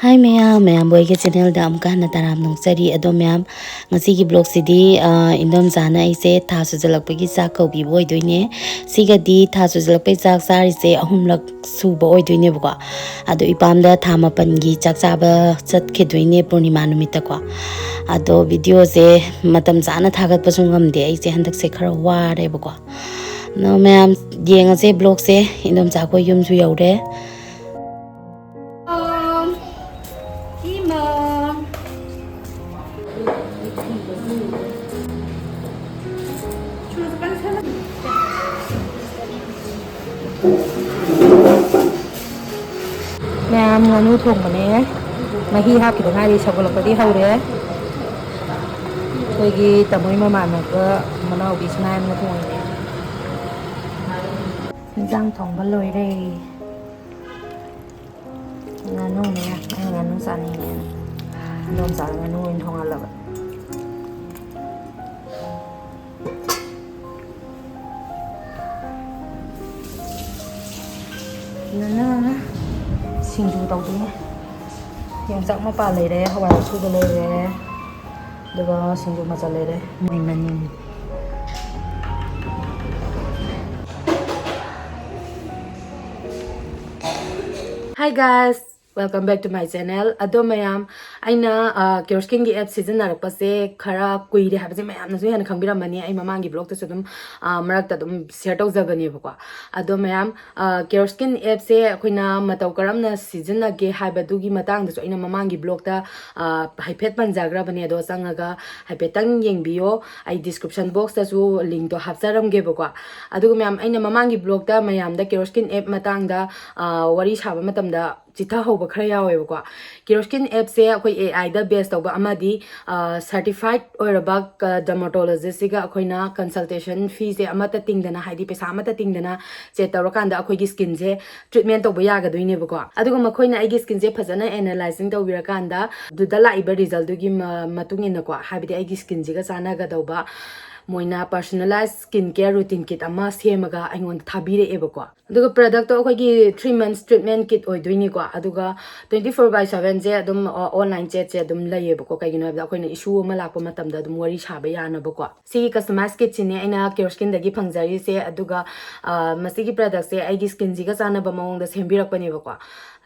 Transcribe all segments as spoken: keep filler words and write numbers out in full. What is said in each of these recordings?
ꯍꯥꯏ ꯃꯌꯥꯝ, ꯃꯌꯥꯝꯕꯨ ꯑꯩꯒꯤ ꯆꯦꯅꯦꯜꯗ ꯑꯃꯨꯛꯀ ꯍꯟꯅ ꯇꯔꯥꯝꯅ ꯑꯣꯛꯆꯔꯤ꯫ ꯑꯗꯣ ꯃꯌꯥꯝ, ꯉꯁꯤꯒꯤ ꯕ꯭ꯂꯣꯛꯁꯤꯗꯤ, ꯑ, ꯏꯟꯗꯣꯝꯆꯥꯅ ꯑꯩꯁꯦ ꯊꯥ ꯁꯨꯖꯜꯂꯛꯄꯒꯤ ꯆꯥꯛ ꯀꯧꯕꯤꯕ ꯑꯣꯏꯗꯣꯏꯅꯦ꯫ ꯁꯤꯒꯗꯤ ꯊꯥ ꯁꯨꯖꯜꯂꯛꯄꯩ ꯆꯥꯛ ꯆꯥꯔꯤꯁꯦ ꯑꯍꯨꯝꯂꯛ ꯁꯨꯕ ꯑꯣꯏꯗꯣꯏꯅꯦꯕꯀꯣ꯫ ꯑꯗꯣ ꯏꯄꯥꯝꯗ ꯊꯥ ꯃꯥꯄꯟꯒꯤ ꯆꯥꯛ ꯆꯥꯕ ꯆꯠꯈꯤꯗꯣꯏꯅꯦ ꯄꯨꯔꯅꯤꯃꯥ ꯅꯨꯃꯤꯠꯇꯀꯣ꯫ ꯑꯗꯣ ꯚꯤꯗꯤꯑꯣꯁꯦ ꯃꯇꯝ ꯆꯥꯅ ꯊꯥꯒꯠꯄꯁꯨ ꯉꯝꯗꯦ, ꯑꯩꯁꯦ ꯍꯟꯗꯛꯁꯦ ꯈꯔ ꯋꯥꯔꯦꯕꯀꯣ꯫ ꯑꯗꯣ ꯃꯌꯥꯝ ꯌꯦꯡꯉꯁꯦ ꯕ꯭ꯂꯣꯛꯁꯦ꯫ ꯏꯟꯗꯣꯝꯆꯥ ꯑꯩꯈꯣꯏ ꯌꯨꯝꯁꯨ ꯌꯧꯔꯦ꯫ ꯃꯌꯥꯝ, ꯉꯥꯅꯨ ꯊꯣꯡꯕꯅꯦ꯫ ꯃꯍꯤ ꯍꯥꯞꯈꯤꯗ ꯉꯥꯏꯔꯤ, ꯁꯧꯒꯠꯂꯛꯄꯗꯤ ꯍꯧꯔꯦ꯫ ꯑꯩꯈꯣꯏꯒꯤ ꯇꯥꯃꯣꯒꯤ ꯃꯃꯥꯟꯅꯕ ꯃꯅꯥꯎꯄꯤ ꯁꯅꯥꯌꯥꯏꯃꯅ ꯊꯣꯡꯉꯤꯅꯦ꯫ ꯏꯟꯖꯥꯡ ꯊꯣꯡꯕ ꯂꯣꯏꯔꯦ꯫ ꯉꯥꯅꯨꯅꯦ, ꯑꯩꯅ ꯉꯥꯅꯨ ꯆꯥꯅꯤꯡꯉꯦꯅ ꯏꯟꯗꯣꯝꯆꯥꯗ ꯉꯥꯅꯨ ꯑꯣꯏꯅ ꯊꯣꯡꯍꯜꯂꯕ꯫ ꯅꯅꯥ ꯁꯤꯡꯖꯨ ꯇꯧꯗꯣꯏꯅꯦ꯫ ꯌꯣꯡꯆꯥꯛ ꯃꯄꯥꯟ ꯂꯩꯔꯦ, ꯍꯋꯥꯏ ꯑꯁꯨꯕ ꯂꯩꯔꯦ, ꯑꯗꯨꯒ ꯁꯤꯡꯖꯨ ꯃꯆꯜ ꯂꯩꯔꯦ, ꯃꯣꯏ ꯃꯅꯤꯡ꯫ Hi guys, welcome back to my channel. ꯑꯗꯣ ꯃꯌꯥꯝ, ꯑꯩꯅ, ꯑ, ꯀꯦꯔꯣꯁꯀꯤꯟꯒꯤ ꯑꯦꯞ ꯁꯤꯖꯤꯟꯅꯔꯛꯄꯁꯦ ꯈꯔ ꯀꯨꯏꯔꯦ ꯍꯥꯏꯕꯁꯦ ꯃꯌꯥꯝꯅꯁꯨ ꯍꯦꯟꯅ ꯈꯪꯕꯤꯔꯝꯃꯅꯤ꯫ ꯑꯩ ꯃꯃꯥꯡꯒꯤ ꯕ꯭ꯂꯣꯛꯇꯁꯨ ꯑꯗꯨꯝ, ꯑ, ꯃꯔꯛꯇ ꯑꯗꯨꯝ ꯁꯤꯌꯔ ꯇꯧꯖꯕꯅꯦꯕꯀꯣ꯫ ꯑꯗꯣ ꯃꯌꯥꯝ, ꯑ, ꯀꯦꯔꯣꯁꯀꯤꯟ ꯑꯦꯞꯁꯦ ꯑꯩꯈꯣꯏꯅ ꯃꯇꯧ ꯀꯔꯝꯅ ꯁꯤꯖꯤꯟꯅꯒꯦ ꯍꯥꯏꯕꯗꯨꯒꯤ ꯃꯇꯥꯡꯗꯁꯨ ꯑꯩꯅ ꯃꯃꯥꯡꯒꯤ ꯕ꯭ꯂꯣꯛꯇ, ꯑ, ꯍꯥꯏꯐꯦꯠ ꯄꯟꯖꯈ꯭ꯔꯕꯅꯦ꯫ ꯑꯗꯣ ꯆꯪꯉꯒ ꯍꯥꯏꯐꯦꯠꯇꯪ ꯌꯦꯡꯕꯤꯌꯣ꯫ ꯑꯩ ꯗꯤꯁꯀ꯭ꯔꯤꯞꯁꯟ ꯕꯣꯛꯁꯇꯁꯨ ꯂꯤꯡꯛꯇꯣ ꯍꯥꯞꯆꯔꯝꯒꯦꯕꯀꯣ꯫ ꯑꯗꯨꯒ ꯃꯌꯥꯝ, ꯑꯩꯅ ꯃꯃꯥꯡꯒꯤ ꯕ꯭ꯂꯣꯛꯇ ꯃꯌꯥꯝꯗ ꯀꯦꯔꯣꯁꯀꯤꯟ ꯑꯦꯞ ꯃꯇꯥꯡꯗ, ꯑ, ꯋꯥꯔꯤ ꯁꯥꯕ ꯃꯇꯝꯗ ꯆꯤꯊꯍꯧꯕ ꯈꯔ ꯌꯥꯎꯋꯦꯕꯀꯣ꯫ ꯀꯦꯔꯣꯁꯀꯤꯟ ꯑꯦꯞꯁꯦ ꯑꯩꯈꯣꯏ ꯑꯦ ꯑꯥꯏꯗ ꯕꯦꯁ ꯇꯧꯕ ꯑꯃꯗꯤ, ꯑ, ꯁꯔꯇꯤꯐꯥꯏꯠ ꯑꯣꯏꯔꯕ ꯀ-, ꯗꯔꯃꯥꯇꯣꯂꯣꯖꯤꯁꯁꯤꯒ ꯑꯩꯈꯣꯏꯅ ꯀꯟꯁꯜꯇꯦꯁꯟ ꯐꯤꯁꯦ ꯑꯃꯠꯇ ꯇꯤꯡꯗꯅ, ꯍꯥꯏꯗꯤ ꯄꯩꯁꯥ ꯑꯃꯠꯇ ꯇꯤꯡꯗꯅ ꯆꯦꯛ ꯇꯧꯔꯀꯥꯟꯗ ꯑꯩꯈꯣꯏꯒꯤ ꯁ꯭ꯀꯤꯟꯁꯦ ꯇ꯭ꯔꯤꯠꯃꯦꯟ ꯇꯧꯕ ꯌꯥꯒꯗꯣꯏꯅꯦꯕꯀꯣ꯫ ꯑꯗꯨꯒ ꯃꯈꯣꯏꯅ ꯑꯩꯒꯤ ꯁ꯭ꯀꯤꯟꯁꯦ ꯐꯖꯅ ꯑꯦꯅꯥꯂꯥꯏꯖꯤꯡ ꯇꯧꯕꯤꯔꯀꯥꯟꯗ ꯑꯗꯨꯗ ꯂꯥꯛꯏꯕ ꯔꯤꯖꯜꯗꯨꯒꯤ ꯃ-, ꯃꯇꯨꯡ ꯏꯟꯅꯀꯣ, ꯍꯥꯏꯕꯗꯤ ꯑꯩꯒꯤ ꯁ꯭ꯀꯤꯟꯁꯤꯒ ꯆꯥꯟꯅꯒꯗꯧꯕ ꯃꯣꯏꯅ personalized skin care routine kit ꯑꯃ ꯁꯦꯝꯃꯒ ꯑꯩꯉꯣꯟꯗ ꯊꯥꯕꯤꯔꯛꯑꯦꯕꯀꯣ꯫ ꯑꯗꯨꯒ productꯇꯣ ꯑꯩꯈꯣꯏꯒꯤ three months treatment kit ꯑꯣꯏꯗꯣꯏꯅꯤꯀꯣ꯫ ꯑꯗꯨꯒ twenty four by sevenꯁꯦ ꯑꯗꯨꯝ online chatꯁꯦ ꯑꯗꯨꯝ ꯂꯩꯌꯦꯕꯀꯣ꯫ ꯀꯩꯒꯤꯅꯣ ꯍꯥꯏꯕꯗ ꯑꯩꯈꯣꯏꯅ issue ꯑꯃ ꯂꯥꯛꯄ ꯃꯇꯝꯗ ꯑꯗꯨꯝ ꯋꯥꯔꯤ ꯁꯥꯕ ꯌꯥꯅꯕꯀꯣ꯫ ꯁꯤꯒꯤ customize kitꯁꯤꯅꯦ ꯑꯩꯅ Cureskinꯗꯒꯤ ꯐꯪꯖꯔꯤꯁꯦ꯫ ꯑꯗꯨꯒ ꯑ, ꯃꯁꯤꯒꯤ productꯁꯦ ꯑꯩꯒꯤ skinꯁꯤꯒ ꯆꯥꯟꯅꯕ ꯃꯑꯣꯡꯗ ꯁꯦꯝꯕꯤꯔꯛꯄꯅꯦꯕꯀꯣ꯫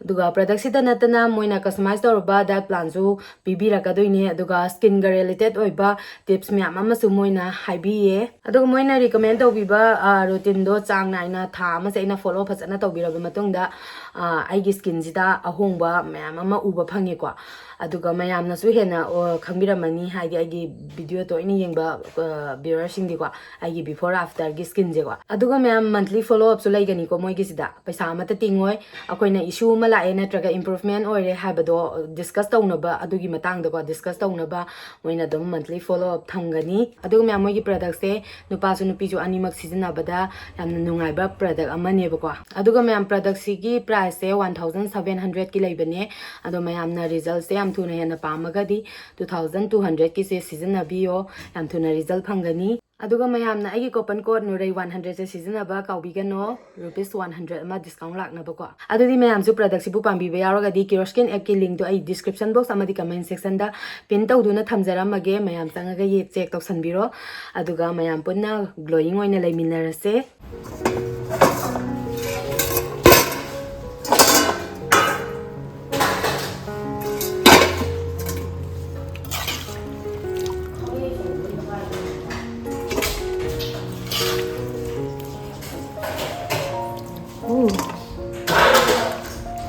ꯑꯗꯨꯒ productꯁꯤꯗ ꯅꯠꯇꯅ ꯃꯣꯏꯅ customize ꯇꯧꯔꯕ diet planꯁꯨ ꯄꯤꯕꯤꯔꯛꯀꯗꯣꯏꯅꯦ꯫ ꯑꯗꯨꯒ skinꯒ related ꯑꯣꯏꯕ tips ꯃꯌꯥꯝ ꯑꯃꯁꯨ ꯃꯣꯏꯅ ꯍꯥꯏꯕꯤꯌꯦ꯫ ꯑꯗꯨꯒ ꯃꯣꯏꯅ recommend ꯇꯧꯕꯤꯕ, ꯑ, routineꯗꯣ ꯆꯥꯡ ꯅꯥꯏꯅ ꯊꯥ ꯑꯃꯁꯦ ꯑꯩꯅ follow ꯐꯖꯅ ꯇꯧꯕꯤꯔꯕ ꯃꯇꯨꯡꯗ, ꯑ, ꯑꯩꯒꯤ skinꯁꯤꯗ ꯑꯍꯣꯡꯕ ꯃꯌꯥꯝ ꯑꯃ ꯎꯕ ꯐꯪꯉꯦꯀꯣ꯫ ꯑꯗꯨꯒ ꯃꯌꯥꯝꯅꯁꯨ ꯍꯦꯟꯅ, ꯑ, ꯈꯪꯕꯤꯔꯝꯃꯅꯤ, ꯍꯥꯏꯗꯤ ꯑꯩꯒꯤ video ꯇꯣꯏꯅ ꯌꯦꯡꯕ, ꯑ, viewerꯁꯤꯡꯗꯤꯀꯣ, ꯑꯩꯒꯤ before afterꯒꯤ skinꯁꯦꯀꯣ꯫ ꯑꯗꯨꯒ ꯃꯌꯥꯝ monthly follow upꯁꯨ ꯂꯩꯒꯅꯤꯀꯣ ꯃꯣꯏꯒꯤꯁꯤꯗ꯫ ꯄꯩꯁꯥ ꯑꯃꯠꯇ ꯇꯤꯡꯉꯣꯏ꯫ ꯑꯩꯈꯣꯏꯅ issue ꯑꯃ ꯂꯥꯛꯑꯦ ꯅꯠꯇ꯭ꯔꯒ improvement ꯑꯣꯏꯔꯦ ꯍꯥꯏꯕꯗꯣ discuss ꯇꯧꯅꯕ, ꯑꯗꯨꯒꯤ ꯃꯇꯥꯡꯗꯀꯣ discuss ꯇꯧꯅꯕ ꯃꯣꯏꯅ ꯑꯗꯨꯝ monthly follow up ꯊꯝꯒꯅꯤ꯫ ꯑꯗꯨꯒ ꯃꯌꯥꯝ ꯃꯣꯏꯒꯤ productꯁꯦ ꯅꯨꯄꯥꯁꯨ ꯅꯨꯄꯤꯁꯨ ꯑꯅꯤꯃꯛ ꯁꯤꯖꯤꯟꯅꯕꯗ ꯌꯥꯝꯅ ꯅꯨꯡꯉꯥꯏꯕ product ꯑꯃꯅꯦꯕꯀꯣ꯫ ꯑꯗꯨꯒ ꯃꯌꯥꯝ productꯁꯤꯒꯤ priceꯁꯦ one thousand seven hundredꯀꯤ ꯂꯩꯕꯅꯦ꯫ ꯑꯗꯣ ꯃꯌꯥꯝꯅ resultꯁꯦ ꯌꯥꯝ ꯊꯨꯅ ꯍꯦꯟꯅ ꯄꯥꯝꯃꯒꯗꯤ two thousand two hundredꯀꯤꯁꯦ ꯁꯤꯖꯤꯟꯅꯕꯤꯌꯣ, ꯌꯥꯝ ꯊꯨꯅ result ꯐꯪꯒꯅꯤ꯫ ꯑꯗꯨꯒ ꯃꯌꯥꯝꯅ ꯑꯩꯒꯤ coupon code ꯅꯨꯔꯩ one hundredꯁꯦ ꯁꯤꯖꯤꯟꯅꯕ ꯀꯥꯎꯕꯤꯒꯅꯣ, rupees one hundred ꯑꯃ discount ꯂꯥꯛꯅꯕꯀꯣ꯫ ꯑꯗꯨꯗꯤ ꯃꯌꯥꯝꯁꯨ productꯁꯤꯕꯨ ꯄꯥꯝꯕꯤꯕ ꯌꯥꯎꯔꯒꯗꯤ Cureskin appꯀꯤ linkꯇꯣ ꯑꯩ description box ꯑꯃꯗꯤ comment sectionꯗ pin ꯇꯧꯗꯨꯅ ꯊꯝꯖꯔꯝꯃꯒꯦ, ꯃꯌꯥꯝ ꯆꯪꯉꯒ ꯌꯦ-, check ꯇꯧꯁꯟꯕꯤꯔꯣ꯫ ꯑꯗꯨꯒ ꯃꯌꯥꯝ ꯄꯨꯟꯅ glowing ꯑꯣꯏꯅ ꯂꯩꯃꯤꯟꯅꯔꯁꯦ꯫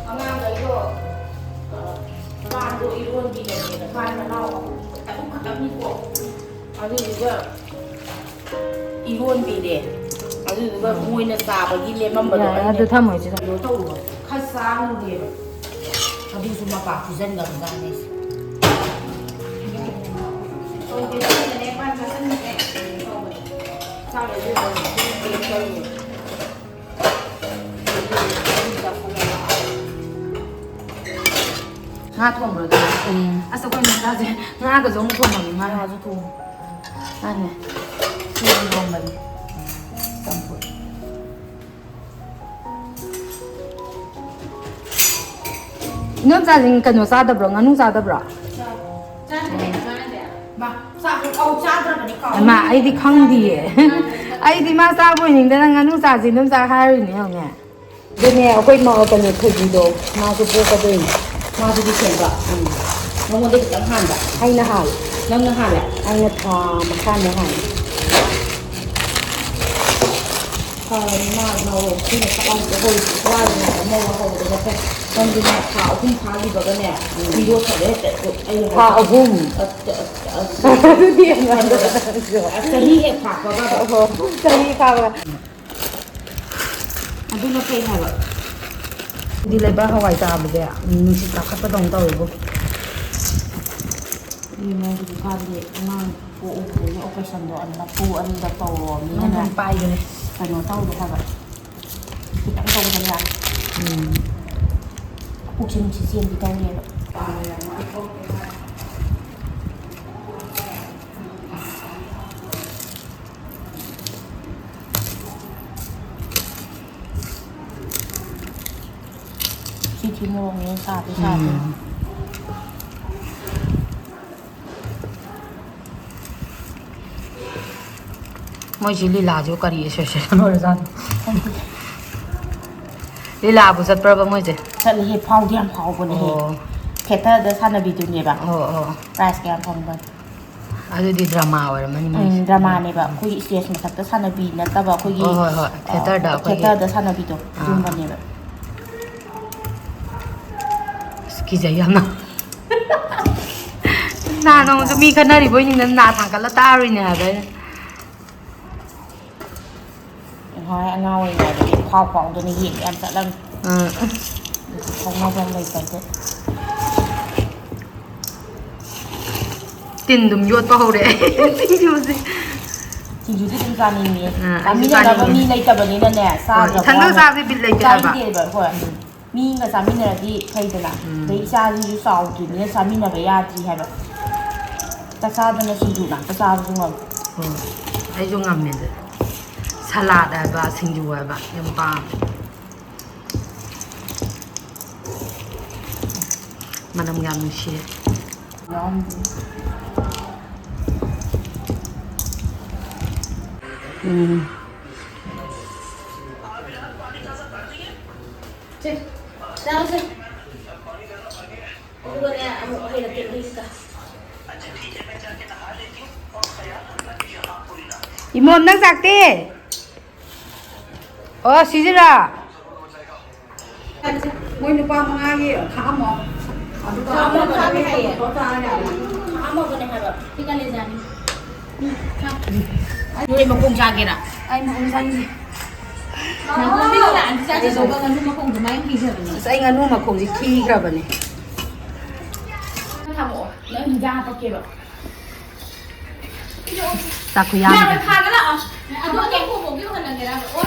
ꯑꯉꯥꯡꯈꯩꯗꯣ, ꯑ, ꯄꯥꯟꯗꯣ ꯏꯔꯣꯟꯕꯤꯔꯒꯦꯅ, ꯄꯥꯟ ꯃꯅꯥꯎ ꯑꯍꯨꯝ ꯈꯛꯇꯪ ꯈꯛꯇꯪꯅꯤꯀꯣ꯫ ꯑꯗꯨꯗꯨꯒ ꯏꯔꯣꯟꯕꯤꯔꯦ꯫ ꯑꯗꯨꯗꯨꯒ ꯃꯣꯏꯅ ꯆꯥꯕꯒꯤ ꯂꯦꯝꯃꯝꯕꯗꯣ ꯌꯥꯔꯦ, ꯑꯩꯅ ꯑꯗꯨ ꯊꯝꯃꯣ, ꯏꯆꯦ꯫ ꯀꯩꯅꯣ ꯇꯧꯔꯣ, ꯈꯔ ꯆꯥꯔꯨꯒꯦꯕ꯫ ꯑꯗꯨꯁꯨ ꯃꯄꯥ ꯐꯨꯖꯟꯒꯗꯕꯖꯥꯠꯅꯤ ꯑꯩꯁꯦ꯫ ꯇꯧꯗꯦ, ꯇꯧꯗꯦ, ꯄꯥꯟ ꯆꯥꯁꯟꯕꯅꯦ꯫ ꯆꯥꯔꯣꯏꯗꯣꯏꯕ, ꯑꯗꯨꯝ ꯇꯧꯔꯣ꯫ ꯉꯥ ꯊꯣꯡꯕ꯭ꯔꯣ ꯑꯗꯨ? ꯎꯝ꯫ ꯑꯁ, ꯑꯩꯈꯣꯏ ꯃꯆꯥꯁꯦ ꯉꯥꯒꯁꯨ ꯑꯃꯨꯛ ꯊꯣꯡꯉꯝꯃꯤ, ꯉꯥꯁꯨ ꯊꯣꯡꯉꯤ꯫ ꯃꯥꯅꯦ꯫ ꯏꯔꯣꯝꯕꯅꯤ꯫ ꯆꯝꯐꯨꯠ꯫ ꯏꯗꯣꯝꯆꯥꯁꯤꯡ ꯀꯩꯅꯣ ꯆꯥꯗꯕ꯭ꯔꯣ? ꯉꯥꯅꯨ ꯆꯥꯗꯕ꯭ꯔꯣ? ꯆꯥꯗꯦ꯫ ꯆꯥꯗꯦ꯫ ꯃꯥ, ꯆꯥ-, ꯑꯧ, ꯆꯥꯗ꯭ꯔꯕꯅꯤ, ꯀꯥꯎ꯫ ꯃꯥ, ꯑꯩꯗꯤ ꯈꯪꯗꯤꯌꯦ꯫ ꯑꯩꯗꯤ ꯃꯥ ꯆꯥꯕ ꯑꯣꯏꯅꯤꯡꯗꯅ ꯉꯥꯅꯨ ꯆꯥꯁꯤ ꯏꯗꯣꯝꯆꯥ ꯍꯥꯏꯔꯤꯅꯦ, ꯌꯦꯡꯉꯨꯅꯦ꯫ ꯑꯗꯨꯅꯦ ꯑꯩꯈꯣꯏ ꯃ-, ꯀꯩꯅꯣ, ꯊꯣꯏꯕꯤꯗꯣ, ꯃꯥꯁꯨ ꯄꯣꯛꯀꯗꯣꯏꯅꯤ꯫ ꯃꯥꯁꯨ ꯗꯤꯁꯦꯝꯕꯔ꯫ ꯎꯝ꯫ ꯅꯉꯣꯟꯗ ꯈꯤꯇꯪ ꯍꯥꯟꯕ꯫ ꯑꯩꯅ ꯍꯥꯜꯂꯦ꯫ ꯅꯪꯅ ꯍꯥꯜꯂꯦ? ꯑꯩꯅ ꯊꯥ ꯃꯈꯥꯏꯃꯨꯛ ꯍꯥꯜꯂꯦ꯫ ꯐꯔꯦ, ꯃꯥ ꯃꯧ ꯑꯩꯈꯣꯏꯅ ꯆꯥꯛ ꯂꯥꯎꯕꯗ ꯍꯧꯔꯤꯁꯦ ꯋꯥꯔꯤꯉꯩꯗ ꯃꯧ ꯍꯧꯕꯗ ꯅꯠꯇꯦ꯫ ꯅꯪꯗꯤꯅꯦ ꯊꯥ ꯑꯍꯨꯝ ꯐꯥꯈꯤꯕꯒꯅꯦ, ꯎꯝ꯫ ꯃꯤꯔꯣ ꯁꯥꯗ ꯍꯦꯛꯇ ꯑꯩꯅ ꯊꯥ ꯍꯥꯏꯁꯦ꯫ ꯑꯍꯨꯝ? ꯑ, ꯑ, ꯑ, ꯑ, ꯑꯗꯨꯗꯤ ꯌꯥꯝ ꯀꯩꯅꯣꯗ, ꯃꯥꯟꯅꯗ꯭ꯔꯣ? ꯑ, ꯆꯍꯤ ꯍꯦꯛ ꯐꯥꯕꯒ꯫ ꯑꯣꯍꯣ, ꯆꯍꯤ ꯐꯥꯕꯒ꯫ ꯑꯗꯨꯅ ꯐꯩ ꯍꯥꯏꯕ꯫ ꯑꯩꯗꯤ ꯂꯩꯕꯥꯛ ꯍꯋꯥꯏ ꯆꯥꯕꯁꯦ ꯅꯨꯡꯁꯤꯠ ꯀꯥꯈꯠꯄꯗꯧꯅ ꯇꯧꯋꯦꯕꯣ꯫ ꯏꯕꯦꯝꯃ, ꯍꯧꯖꯤꯛꯀꯥꯟꯗꯤ ꯑꯉꯥꯡ ꯄꯣꯛꯎꯕꯗꯒꯤ ꯑꯣꯄꯔꯦꯁꯟꯗꯣ ꯑꯅꯤ, ꯃꯄꯨ ꯑꯅꯤꯔꯛ ꯇꯧꯔꯣ, ꯃꯤꯅꯅꯦ꯫ ꯅꯪ ꯄꯥꯏꯕꯅꯦ꯫ ꯀꯩꯅꯣ ꯇꯧꯗꯦ ꯍꯥꯏꯕ꯫ ꯈꯤꯇꯪ ꯇꯧꯕꯗꯅꯦ꯫ ꯎꯝ꯫ ꯄꯨꯛꯁꯦ ꯅꯨꯡꯁꯤꯠ ꯆꯦꯟꯕꯤ ꯇꯧꯔꯦꯕ꯫ ꯁꯤ ꯊꯤ ꯃꯣꯔꯣꯛꯅꯦ, ꯁꯥꯗꯤ ꯁꯥꯗꯦ꯫ ꯎꯝ꯫ ꯃꯣꯏꯁꯤ ꯂꯤꯂꯥꯁꯤꯕꯨ ꯀꯔꯤ ꯑꯦꯁꯣꯁꯤꯌꯦꯁꯟ ꯑꯣꯏꯔꯖꯥꯠꯅꯣ? ꯈꯪꯗꯦ꯫ ꯂꯤꯂꯥꯕꯨ ꯆꯠꯄ꯭ꯔꯕ ꯃꯣꯏꯁꯦ? ꯆꯠꯂꯤꯍꯦ, ꯐꯥꯎꯗꯤ ꯌꯥꯝ ꯐꯥꯎꯕꯅꯦꯍꯦ꯫ ꯑꯣ꯫ ꯊꯤꯌꯦꯇꯔꯗ ꯁꯥꯟꯅꯕꯤꯗꯨꯅꯦꯕ꯫ ꯑꯣ, ꯑꯣ꯫ ꯄ꯭ꯔꯥꯏꯖ ꯀꯌꯥꯝ ꯐꯪꯕ? ꯑꯗꯨꯗꯤ ꯗ꯭ꯔꯃꯥ ꯑꯣꯏꯔꯝꯃꯅꯤ ꯃꯣꯏꯁꯦ꯫ ꯎꯝ, ꯗ꯭ꯔꯃꯥꯅꯦꯕ꯫ ꯑꯩꯈꯣꯏꯒꯤ ꯁ꯭ꯇꯦꯖ ꯃꯊꯛꯇ ꯁꯥꯟꯅꯕꯤ ꯅꯠꯇꯕ, ꯑꯩꯈꯣꯏꯒꯤ, ꯍꯣꯏ, ꯍꯣꯏ, ꯍꯣꯏ꯫ ꯑ, ꯊꯤꯌꯦꯇꯔꯗ ꯑꯩꯈꯣꯏꯒꯤ ꯊꯤꯌꯦꯇꯔꯗ ꯁꯥꯟꯅꯕꯤꯗꯣ, ꯑꯥ, ꯑꯗꯨꯝꯕꯅꯦꯕ꯫ ꯑꯁ, ꯀꯤꯖꯩ ꯌꯥꯝꯅ꯫ ꯅꯍꯥꯟ ꯅꯣꯡꯃꯁꯨ ꯃꯤ ꯈꯠꯅꯔꯤꯕꯣꯏ ꯅꯤꯡꯗꯅ ꯅꯥ ꯊꯥꯡꯀꯠꯂ ꯇꯥꯔꯨꯏꯅꯦ ꯍꯥꯏꯕ ꯑꯩꯅ꯫ ꯍꯣꯏ, ꯑꯉꯥꯡ ꯑꯣꯏꯔꯤꯉꯩꯗꯗꯤ ꯐꯥꯎ ꯐꯥꯎꯗꯅ ꯌꯦꯡꯕ ꯌꯥꯝ ꯆꯠꯂꯝꯃꯤ꯫ ꯎꯝ꯫ ꯍꯧꯖꯤꯛ ꯐꯥꯎꯅꯐꯝ ꯂꯩꯇꯕꯗ꯫ ꯇꯤꯟ ꯑꯗꯨꯝ ꯌꯣꯠꯄ ꯍꯧꯔꯦ꯫ ꯁꯤꯡꯖꯨꯁꯦ꯫ ꯁꯤꯡꯖꯨꯗꯤ ꯑꯗꯨꯝ ꯆꯥꯅꯤꯡꯉꯦ꯫ ꯑꯥ, ꯑꯩꯁꯨ ꯆꯥꯃꯤꯟꯅꯅꯕ ꯆꯥꯅꯤꯡꯉꯦ꯫ ꯃꯤ ꯂꯩꯇꯕꯅꯤꯅꯅꯦ, ꯍꯣꯏ, ꯆꯥꯗ꯭ꯔꯕ ꯏꯊꯟꯗ ꯋꯥꯅꯦ꯫ ꯆꯥꯕꯗꯤ ꯕꯤꯠ ꯂꯩꯇꯦ ꯍꯥꯏꯕ꯫ ꯆꯥꯅꯤꯡꯗꯦꯕ, ꯍꯣꯏ꯫ ꯎꯝ꯫ ꯃꯤꯒ ꯆꯥꯃꯤꯟꯅꯔꯗꯤ ꯐꯩꯗꯅ꯫ ꯎꯝ꯫ ꯑꯗꯩ ꯏꯆꯥꯁꯤꯁꯨ ꯆꯥꯎꯗ꯭ꯔꯤꯕꯅꯤꯅ ꯆꯥꯃꯤꯟꯅꯕ ꯌꯥꯗ꯭ꯔꯤ ꯍꯥꯏꯕ꯫ ꯆꯥꯛ ꯆꯥꯗꯅ ꯁꯤꯡꯖꯨ ꯉꯥꯛꯇ ꯆꯥꯕꯁꯨ ꯉꯝꯃꯦ꯫ ꯎꯝ꯫ ꯑꯩꯁꯨ ꯉꯝꯃꯦ ꯑꯗꯨ꯫ ꯁꯂꯥꯗ ꯍꯥꯏꯕ, ꯁꯤꯡꯖꯨ ꯍꯥꯏꯕ, ꯌꯥꯝ ꯄꯥꯝꯃꯦ꯫ ꯃꯅꯝ ꯌꯥꯝ ꯅꯨꯡꯁꯤꯌꯦ꯫ ꯎꯝ꯫ ꯁꯦ, ꯆꯥꯔꯁꯦ꯫ ꯑꯗꯨꯒꯅꯦ, ꯑꯃꯨꯛ ꯍꯩꯔꯛꯀꯦ, ꯍꯩꯔꯛꯀꯦ꯫ ꯏꯃꯣꯝ, ꯅꯪ ꯆꯥꯛꯇꯤ? ꯑꯣ, ꯁꯤꯁꯤꯔꯥ? ꯃꯣꯏ ꯅꯨꯄꯥ ꯃꯉꯥꯒꯤ ꯈꯥꯛꯑꯝꯃꯣ꯫ ꯑꯗꯨꯒ ꯈꯥꯛꯑꯝꯃꯣ, ꯈꯥꯛꯑꯝꯃꯣ ꯍꯥꯏꯌꯦ꯫ ꯈꯥꯛꯑꯝꯃꯣꯕꯅꯦ ꯍꯥꯏꯕ꯫ ꯁꯤ ꯀꯥꯂꯦꯖꯥꯅꯤ꯫ ꯅꯣꯏ ꯃꯈꯣꯡ ꯆꯥꯒꯦꯔꯥ? ꯑꯩ ꯃꯈꯣꯡ ꯆꯥꯅꯤꯡꯗꯦ꯫ ꯅꯥꯀꯣꯡꯗꯤ ꯂꯥꯛꯑꯗꯤ ꯆꯥꯗꯣꯏ ꯇꯧꯕ ꯉꯥꯅꯨ ꯃꯈꯣꯡꯗꯣ ꯃꯥꯏꯅ ꯄꯤꯖꯕꯅꯦ꯫ ꯑꯁ, ꯑꯩ ꯉꯥꯅꯨ ꯃꯈꯣꯡꯁꯦ ꯈꯤꯈ꯭ꯔꯕꯅꯦ꯫ ꯊꯝꯃꯛꯑꯣ꯫ ꯅꯪ ꯍꯤꯟꯖꯥꯡ ꯍꯥꯄꯛꯀꯦꯕ꯫ ꯆꯥꯛ ꯈꯨꯌꯥꯝꯁꯦ꯫ ꯌꯥꯔꯦ, ꯊꯥꯒꯦ ꯂꯥꯛꯑꯣ꯫ ꯑꯗꯣ ꯑꯩ ꯀꯣꯛ ꯄꯣꯛꯄꯤꯌꯨ ꯍꯜꯂꯒꯦꯔꯥ? ꯑꯣ꯫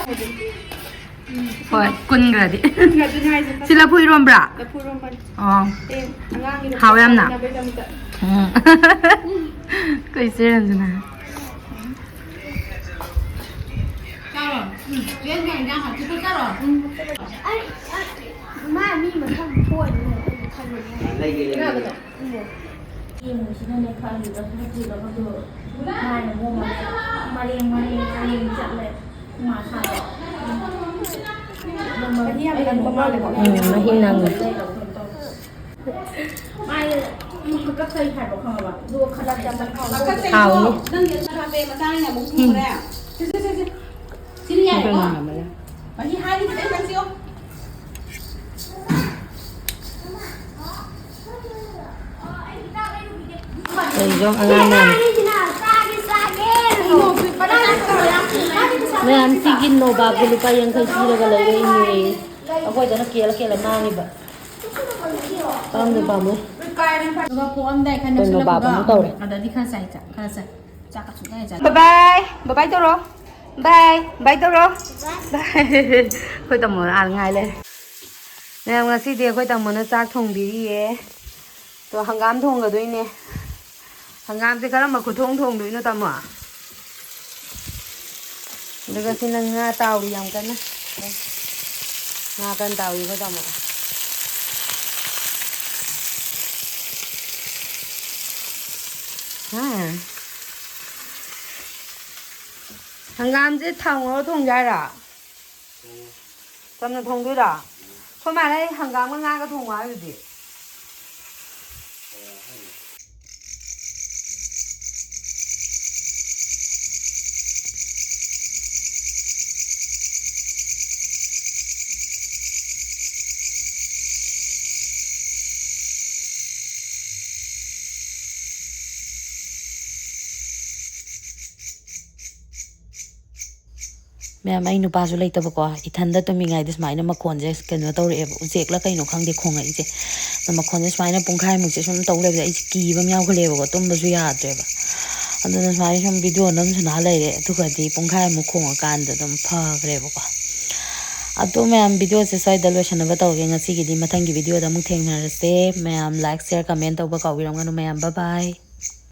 ꯍꯣꯏ, ꯀꯨꯟꯒ꯭ꯔꯗꯤ꯫ ꯀꯨꯟꯒ꯭ꯔꯗꯨꯅꯦ ꯍꯥꯏꯁꯦ꯫ ꯁꯤ ꯂꯐꯨ ꯏꯔꯣꯝꯕ꯭ꯔꯥ? ꯂꯐꯨ ꯏꯔꯣꯝꯕꯅꯤ꯫ ꯑꯣ꯫ ꯑꯦ, ꯑꯉꯥꯡꯒꯤꯗꯣ ꯍꯥꯎꯋꯦ ꯌꯥꯝꯅ꯫ ꯆꯥꯅꯕꯩꯗꯃꯛꯇ꯫ ꯎꯝ꯫ ꯑꯩꯈꯣꯏ ꯏꯆꯦ ꯔꯟꯖꯅꯥ꯫ ꯆꯥꯔꯣ꯫ ꯎꯝ꯫ ꯆꯦ ꯔꯟꯖꯅꯥ ꯏꯟꯖꯥꯡ ꯍꯥꯞꯄꯤ꯫ ꯆꯥꯔꯣ꯫ ꯎꯝ꯫ ꯑꯩ, ꯑꯩ, ꯃꯥ ꯃꯤ ꯃꯊꯪ ꯊꯣꯛꯑꯅꯤ ꯈꯟꯕꯅꯦ꯫ ꯂꯩꯒꯦ, ꯂꯩꯒꯦ꯫ ꯌꯦꯡꯉꯨꯁꯤꯅꯅꯦ ꯈꯜꯂꯤꯕ ꯅꯠꯇ꯭ꯔꯤꯕ ꯃꯗꯨ ꯃꯥꯅ ꯃꯑꯣꯡ ꯃꯔꯦꯡ ꯃꯔꯦꯡ ꯃꯔꯦꯡ ꯆꯠꯂꯦ꯫ ꯃꯥ ꯁꯥꯗꯣ꯫ ꯃꯍꯤ ꯌꯥꯝ ꯀꯟꯕ ꯃꯥꯜꯂꯦꯀꯣ꯫ ꯎꯝ, ꯃꯍꯤ ꯅꯪꯉꯦ꯫ ꯃꯥꯏ ꯀꯛꯆꯩ ꯍꯥꯏꯕ ꯈꯪꯉꯕ? ꯑꯗꯨꯒ ꯈꯔ ꯍꯥꯎꯅꯤ꯫ ꯅꯪꯒꯤ ꯁꯥꯕꯦ ꯃꯆꯥꯅ ꯑꯃꯨꯛ ꯊꯨꯔꯦ꯫ ꯁꯦ, ꯁꯦ, ꯁꯦ, ꯁꯦ꯫ ꯁꯤꯅ ꯌꯥꯔꯦꯀꯣ? ꯃꯍꯤ ꯍꯥꯏꯔꯤ ꯈꯤꯇꯪ ꯆꯪꯁꯤꯌꯣ꯫ ꯀꯩꯅꯣ ꯑꯉꯥꯡ ꯃꯌꯥꯝ꯫ ꯃꯌꯥꯝ ꯁꯤꯒꯤ ꯅꯣꯕꯥꯞꯀꯤ ꯂꯨꯄꯥ ꯌꯥꯡꯈꯩ ꯄꯤꯔꯒ ꯂꯩꯔꯛꯏꯅꯦ꯫ ꯑꯩꯈꯣꯏꯗꯅ ꯀꯦꯜꯂ ꯀꯦꯜꯂ ꯃꯥꯡꯉꯤꯕ꯫ ꯄꯥꯝꯗꯦ, ꯄꯥꯝꯃꯣꯏ꯫ ꯑꯗꯨꯒ ꯄꯣꯛꯑꯝꯗꯥꯏ ꯈꯔ ꯀꯩꯅꯣ ꯅꯛꯁꯤꯜꯂꯛꯄꯗꯣ, ꯕꯥꯕꯨꯅ ꯇꯧꯔꯦ꯫ ꯑꯗꯗꯤ ꯈꯔ ꯆꯥꯏ ꯆꯥ-, ꯈꯔ ꯆꯥꯏ꯫ ꯆꯥꯛꯀ ꯁꯨꯡꯆꯥ ꯆꯥ-, ꯕꯥꯏ ꯕꯥꯏ꯫ ꯕꯥꯏ ꯕꯥꯏ ꯇꯧꯔꯣ꯫ ꯕꯥꯏ ꯕꯥꯏ ꯇꯧꯔꯣ꯫ ꯕꯥꯏ꯫ ꯑꯩꯈꯣꯏ ꯇꯥꯃꯣꯅ ꯑꯥꯗ ꯉꯥꯏ ꯂꯩꯔꯦ꯫ ꯃꯌꯥꯝ, ꯉꯁꯤꯗꯤ ꯑꯩꯈꯣꯏ ꯇꯥꯃꯣꯅ ꯆꯥꯛ ꯊꯣꯡꯕꯤꯔꯤꯌꯦ꯫ ꯑꯗꯣ ꯍꯪꯒꯥꯝ ꯊꯣꯡꯒꯗꯣꯏꯅꯦ꯫ ꯍꯪꯒꯥꯝꯁꯦ ꯀꯔꯝꯕ ꯈꯨꯊꯣꯡ ꯊꯣꯡꯗꯣꯏꯅꯣ, ꯇꯥꯃꯣ? ꯑꯗꯨꯒ ꯁꯤꯅ ꯉꯥ ꯇꯥꯎꯔꯤ ꯌꯥꯝ ꯀꯟꯅ꯫ ꯉꯥ ꯀꯟꯅ ꯇꯥꯎꯔꯤ ꯑꯩꯈꯣꯏ ꯇꯥꯃꯣ꯫ ꯍꯥ꯫ ꯍꯪꯒꯥꯝꯁꯦ ꯊꯥꯎ ꯉꯧꯔ ꯊꯣꯡꯖꯦ ꯍꯥꯏꯔꯣ? ꯆꯝꯅ ꯊꯣꯡꯗꯣꯏꯔꯣ? ꯑꯩꯈꯣꯏ ꯃꯥꯅ ꯑꯩ ꯍꯪꯒꯥꯝꯒ ꯉꯥꯒ ꯊꯣꯡꯉꯣ ꯍꯥꯏꯗꯨꯗꯤ꯫ ꯃꯌꯥꯝ, ꯑꯩ ꯅꯨꯄꯥꯁꯨ ꯂꯩꯇꯕꯀꯣ, ꯏꯊꯟꯗ ꯇꯨꯝꯃꯤꯉꯩꯗ ꯁꯨꯃꯥꯏꯅ ꯃꯈꯣꯟꯁꯦ ꯀꯩꯅꯣ ꯇꯧꯔꯛꯑꯦꯕ, ꯎꯆꯦꯛꯂ ꯀꯩꯅꯣ ꯈꯪꯗꯦ ꯈꯣꯡꯉꯛꯏꯁꯦ꯫ ꯑꯗꯣ ꯃꯈꯣꯟꯁꯦ ꯁꯨꯃꯥꯏꯅ ꯄꯨꯡꯈꯥꯏꯃꯨꯛꯁꯦ ꯁꯨꯝ ꯇꯧ ꯂꯩꯕꯗ ꯑꯩꯁꯦ ꯀꯤꯕ ꯑꯃ ꯌꯥꯎꯈꯠꯂꯛꯑꯦꯕꯀꯣ, ꯇꯨꯝꯕꯁꯨ ꯌꯥꯗ꯭ꯔꯦꯕ꯫ ꯑꯗꯨꯅ ꯁꯨꯃꯥꯏꯅ ꯁꯨꯝ ꯚꯤꯗꯤꯑꯣ ꯅꯝ ꯁꯥꯟꯅ ꯂꯩꯔꯦ꯫ ꯑꯗꯨꯒꯗꯤ ꯄꯨꯡꯈꯥꯏꯃꯨꯛ ꯈꯣꯡꯉꯀꯥꯟꯗ ꯑꯗꯨꯝ ꯐꯈ꯭ꯔꯦꯕꯀꯣ꯫ ꯑꯗꯣ ꯃꯌꯥꯝ, ꯚꯤꯗꯤꯑꯣꯁꯦ ꯁ꯭ꯋꯥꯏꯗ ꯂꯣꯏꯁꯟꯅꯕ ꯇꯧꯒꯦ꯫ ꯉꯁꯤꯒꯤꯗꯤ ꯃꯊꯪꯒꯤ ꯚꯤꯗꯤꯑꯣꯗ ꯑꯃꯨꯛ ꯊꯦꯡꯅꯔꯁꯦ꯫ ꯃꯌꯥꯝ like, share, comment ꯇꯧꯕ ꯀꯥꯎꯕꯤꯔꯝꯒꯅꯨ ꯃꯌꯥꯝ꯫ Bye bye꯫